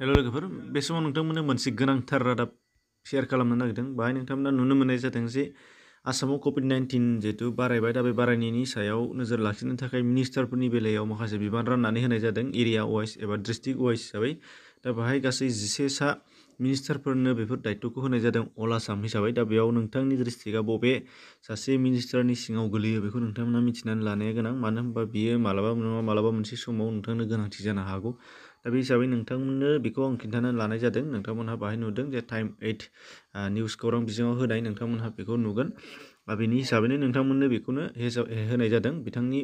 हेल' लोगोफोर बे समाव नोंथांमोननो मोनसे गोनांथार रादाब शेयार खालामनो नागिरदों बाहाय नोंथांमोना नुनो मोननाय जादों जे आसामाव कभिड-19 जिहेतु बारायबाय दा बे बारायनायनि सायाव नोजोर लाखिनो थाखाय मिनिस्टारफोरनि बेलायाव माखासे बिबान राननानै होनाय जादों एरिया वाइज एबा डिस्ट्रिक्ट वाइज हिसाबै दा बाहाय गासै 11 सा मिनिस्टारफोरनो बेफोर दायित्वखौ होनाय जादों अल आसाम हिसाबै दा बेयाव नोंथांनि डिस्ट्रिक्टआ बबे सासे मिनिस्टारनि सिङाव गोलैयो बेखौ नोंथांमोना मिथिनानै लानाया गोनां मानो होनबा बियो मालाबा नङा मालाबा मोनसे समाव नोंथांनो गोनांथि जानो हागौ दा बे हिसाबै नोंथांमोननो बेखौ आं खिन्थानो लानाय जादों नोंथांमोनहा बाहाय नुदों जे टाइम 8 निउस खौरां बिजोङाव होनाय नोंथांमोनहा बेखौ नुगोन बेनि हिसाबैनो नोंथांमोननो बेखौनो होनाय जादों बिथांनि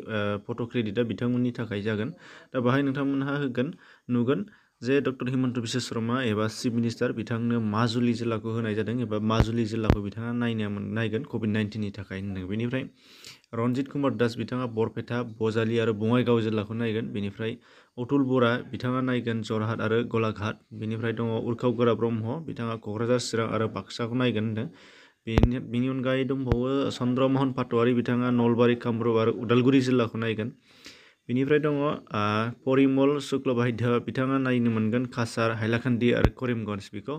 फट' क्रेडिटआ बिथांमोननि थाखाय जागोन दा बाहाय नोंथांमोनहा नुगोन जे डक्टर हिमन्त बिश्व शर्मा एबा चिफ मिनिस्टार बिथांनो माजुलि जिल्लाखौ होनाय जादों एबा माजुलि जिल्लाखौ बिथाङा नायगोन कभिड-19 नि थाखाय होनदों बेनिफ्राय रन्जित कुमार दास बिथाङा बरपेटा बजालि आरो बङाइगाव जिल्लाखौ नायगोन बेनिफ्राय अतुल बरा बिथाङा नायगोन जरहाट आरो गलाघाट बेनिफ्राय दङ उर्खाव गोरा ब्रह्म बिथाङा क'क्राझार चिरां आरो बाक्साखौ नायगोन होनदों बेनि अनगायै दंबावो चन्द्रमहन पाटवारी बिथाङा नलबारि कामरुप आरो उदालगुरि जिल्लाखौ नायगोन बेनिफ्राय दङ परिमल शुक्लबाध्याय बिथाङा नायनो मोनगोन काछार हाइलाकान्दि आरो करिमगन्ज बेखौ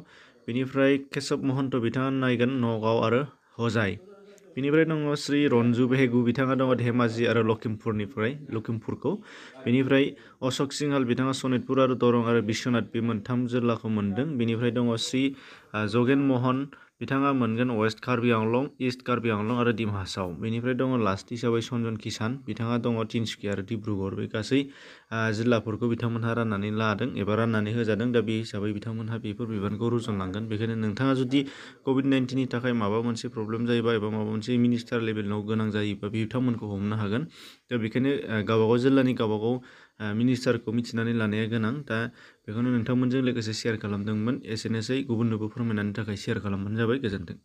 बेनिफ्राय केशव महन्त बिथाङा नायगोन नगाव आरो हजाय बेनिफ्राय दङ श्री रन्जु भेगु बिथाङा दङ धेमाजि आरो लखिमपुरखौ बेनिफ्राय अशक सिंहाल बिथाङा सनितपुर आरो दरं आरो बिश्वनाथ बे मोनथाम जिल्लाखौ मोनदों बेनिफ्राय दङ श्री जगेन महन बिथाङा मोनगोन वेस्ट कार्बि आंलं इस्ट कार्बि आंलं आरो डिमा हासाव बेनिफ्राय दङ लास्ट हिसाबै सन्जन किसान बिथाङा दङ तिनसुकिया आरो डिब्रुगड़ बे गासै जिल्लाफोरखौ बिथांमोनहा राननानै लादों एबा राननानै होजादों दा बे हिसाबै बिथांमोनहा बेफोर बिबानखौ रुजुनलांगोन बेखायनो नोंथाङा जुदि कभिड-19 नि थाखाय माबा मोनसे प्रब्लेम जायोबा एबा माबा मोनसे मिनिस्टार लेभेलाव गोनां जायोबा बिथांमोनखौ हमनो हागोन दा बेखायनो गावबागाव जिल्लानि गावबागाव मिनिस्टारखौ मिथिनानै लानाया गोनां दा बेखौनो नोंथांमोनजों लोगोसे शेयार खालामदोंमोन एसेनोसै गुबुननोबो फोरमायनायनि थाखाय शेयार खालामबानो जाबाय गोजोन्थों।